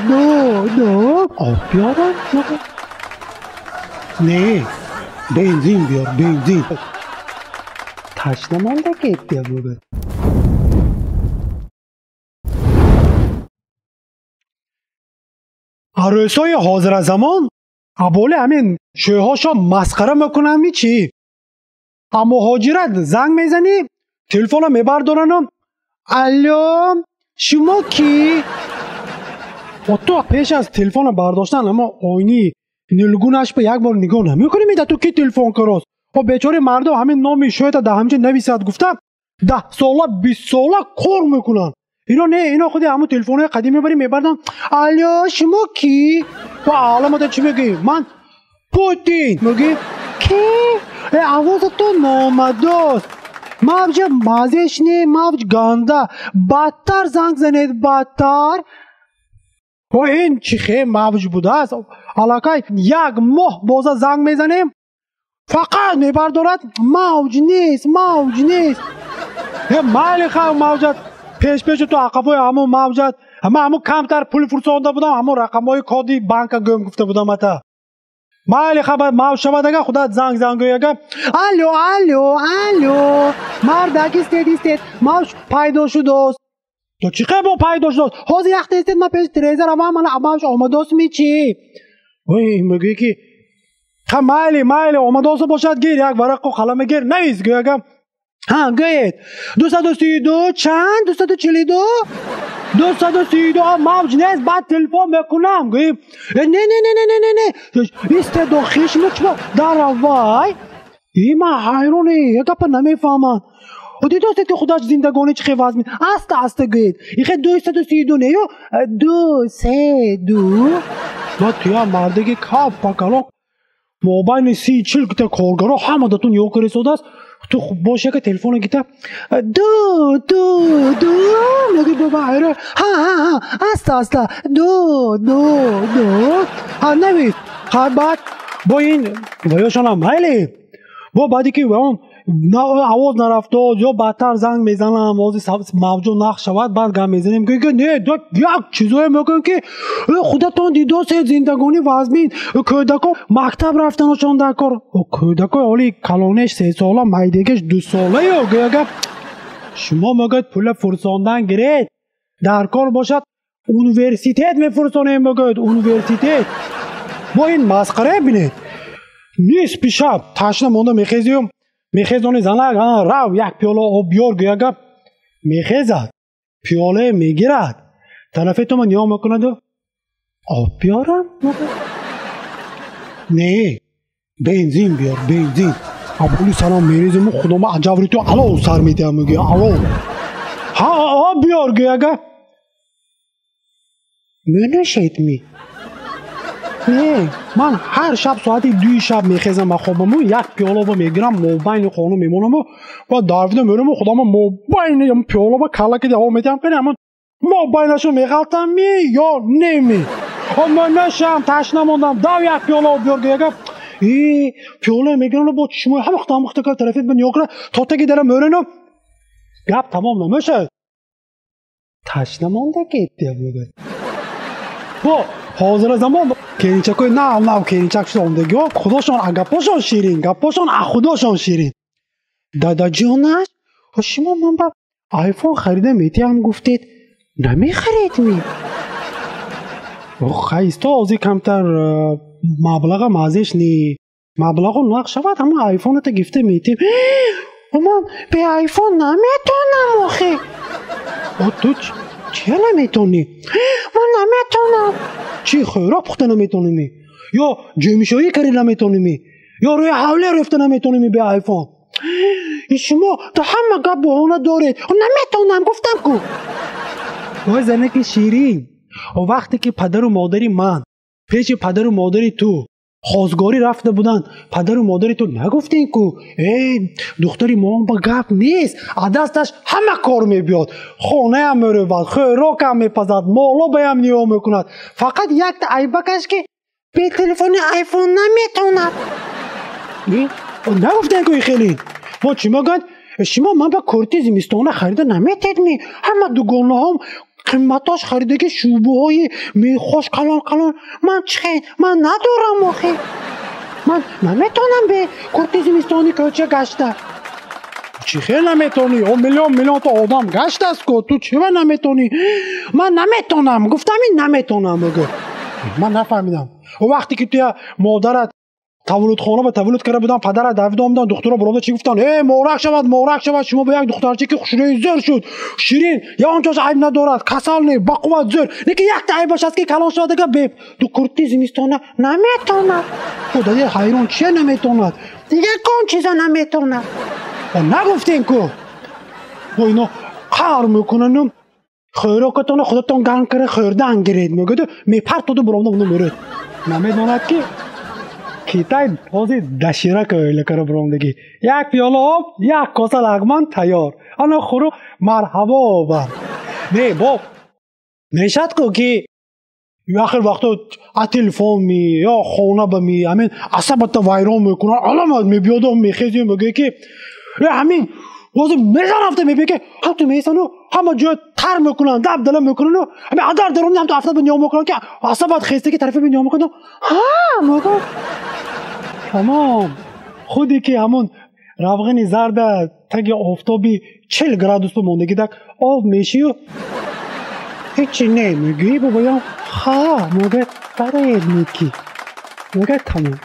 ду ду об биёрам? Не, бензин биёр, бензин. Ташна монда кетти мегӯяд. Арӯсҳои ҳозиразамон аболи ҳамин шӯйҳошон масхара мекунанд, чӣ? А муҳоҷират занг мезанӣ, телефонро мебардорану алло, шумо кӣ? Ту пеш аз телефонро бардоштан ама оини нилгунаш ба як бор нигоҳ намекунӣ, меда ту ки телефон карост? О бечори мардум ҳамин номи шӯята дар ҳамҷа нависад гуфта 10 сола 20 сола кор мекунанд. Ино не, ино худи ҳамун телефонҳои қадим мебарӣ, мебардан алло, шумо кӣ? Ту аламада чӣ мегӯӣ? Ман Путин. Мегӯӣ кӣ? Овозатон номадост. Мавҷа мазеш не, мавҷ ганда. Бадтар занг занед, бадтар. О ин чӣ хел мавҷ будааст? Аллакай як моҳ боза занг мезанем, фақат мебардорад мавҷ нест, мавҷ нест. Майли хав мавҷат пешпешу ту ақафои ҳамун мавҷат. Ман ҳамун камтар пул фурсонда будам, ҳамун рақамҳои коди банка гӯм гуфта будам ата. Майли хабар мавҷ шавад ага худат занг занг гӯй ага. Алло, алло, алло. Мардак истед, истед. Мавҷ пайдо шудост. То чӣ хел бо пайдо шудост? Ҳозир яхта истед, ман пеши тиреза равам, мана мавҷ омадост ми чӣ? Ой, мегӯӣ ки ха майли, майли омадост бошад, гир як варақу қаламе гир, навис гӯй ага. Ҳа, гӯед. 232 чанд? 242? 232 мавҷ нест, баъд телефон мекунам. Гӯӣ не, не, не, не, не, не, не. Истед охир, шумо чӣ даравай? И ман ҳайроне, як гапа намефаҳмам. Дидостед ки худаш зиндагонӣ чӣ хел вазмин? Аста аста гӯед. Ихе 232 не ё 2 3 2. Ма туя мардаги кап пакалон мобайни 30-40 та коргаро ҳама датун ё карисодааст. Ту бош яка телефона гита ду ду ду мегӯй ба ҳайрон. Ҳа, ҳа, ҳа, аста аста ду ду ду. Ҳа, навис. Ҳа, баъд бо ин ваёшонам майли. Бо баъде ки он овоз нарафтод ё бадтар занг мезанам, ози мавҷу нақш шавад, баъд гап мезанем. Гӯй не, як чизое мегӯем ки худатон дидосед зиндагонӣ вазмин, кӯдако мактаб рафтаношон дар кор. Кӯдакои ҳоли калонеш 3 сола, майдегеш 2 сола ё гӯяга шумо мегӯед пула фурсондан гиред, дар кор бошад университет мефурсонем, мегӯед университет. Бо ин масхара бинед. Нисфи шаб ташна монда мехезиюм, мехезони занак, рав як пиёла об биёр гӯяга, мехезад, пиёлае мегирад, тарафи тума нигоҳ мекунаду об биёрам? Не, бензин биёр, бензин. Аболи сарам мерезиму худома аҷаври ту алов сар медиҳам, мегӯя алов. Ҳа, об биёр гӯяга. Менӯшед ми? Не, ман ҳар шаб соати 2 шаб мехезам ба хобаму, як пиёлаба мегирам, мобайни хона мемонаму ва давида мераму худама мобайни пиёлаба калла киди ҳаво медиҳам, кани ҳамон мобайнашу меғалтам ми ё не ми? О, ман нашам, ташна мондам, дав як пиёла об биёр гӯяга. И пиёла мегираму бо чишмои ҳамахта ҳамахта кар тарафи ба нигоҳ кара, то таги дара мӯрену гап тамом намешавад. Ташна монда кетти мегӯяд. Бо ҳозира замон келинчакҳои нав нав келинчак шуда омдагиҳо худошон гапошон ширин, гапошон худошон ширин. Дадаҷонаш, шумо ман ба айфон харида метиҳам гуфтед, намехаред ми? Хайсто ҳозир камтар маблаға мазеш не, маблағо нақш шавад, ҳамон айфоната гифта метиҳем. Ман бе айфон наметонам охе. Ту чия наметонӣ? Ман наметонам. Чӣ хӯрок пухта наметонӣ? Ё ҷӯмишоӣ карӣ наметонӣ? Ё рӯи ҳавле рафта наметонӣ бе айфон? Шумо то ҳама гап баҳона доред. Наметонам гуфтам ку. Ой занаки ширин, вақте ки падару модари ман пеши падару модари ту хозгорӣ рафта буданд, падару модари ту нагуфтен ку э духтари мо ба гап нест, аз дасташ ҳама кор мебиёд, хонаям мерӯбад, хӯрокам мепазад, молобаям ниё мекунад, фақат якта айбакаш ки бе телефони айфон наметонад. Нагуфтен ку хеле. Бо чӣ мегӯянд? Шумо ман ба курти зимистона харида наметед ми? Ҳама дугонаҳом Қиматош харидаги шӯбаҳои мехош калон калон. Ман чихе, ман надорам охе. Ман наметонам бе курти зимистони кӯча гашта. Чӣ хел наметонӣ? О, миллион миллионта одам гаштааст ко, ту чива наметонӣ? Ман наметонам, гуфтам, ин наметонам, мегӯ. Ман нафаҳмидам. Вақте ки туя модарат таваллудхона ба таваллуд карда будам, падарат давида омадан, духтуро баромада чӣ гуфтанд? Э, муборак шавад, муборак шавад, шумо ба як духтарча ки хушрӯи зӯр шуд, ширин, ягон ҷош айб надорад, касал не, бақувват, зӯр. Лекин якта айбаш аст, ки калон шавад, ага бе ду курти зимистона наметонад. Дади ҳайрон, чия наметонад? Ягон чиза наметонад. Нагуфтем ку. Бо ино қаҳр мекунану хӯрокатона худатон гарм кара хӯрдан гиред, мегӯяду мепартоду баромада уно мерӯд. Намедонад, ки Китай ҳозир доширак оила кара биромдагӣ. Як пиёла об, як коса лагман тайёр. Ана хӯру марҳабо бар. Не, бо мешад ку, ки яхел вақто а телефон ми ё хона ба ми ҳамин асабата вайрон мекунад, аламат мебиёду мехези, мегӯяд, ки ҳамин ҳозир мезарафта, мебиёд, ки ҳамту месану ҳама ҷоя тар мекунанд, дабдала мекунану ҳамин адар даромди, ҳамту афтад ба ниём мекунанд, ки асабат хестаги тарафи ба ниём мекунанд. Ҳа, мегӯ, тамом, худе ки ҳамон равғани зарда таги офтоби 40 градус ба мондагидак об мешию, ҳечи не мегӯӣ, бобоён. Ха, мегӯяд, бароед, меки, мегӯяд, тамом.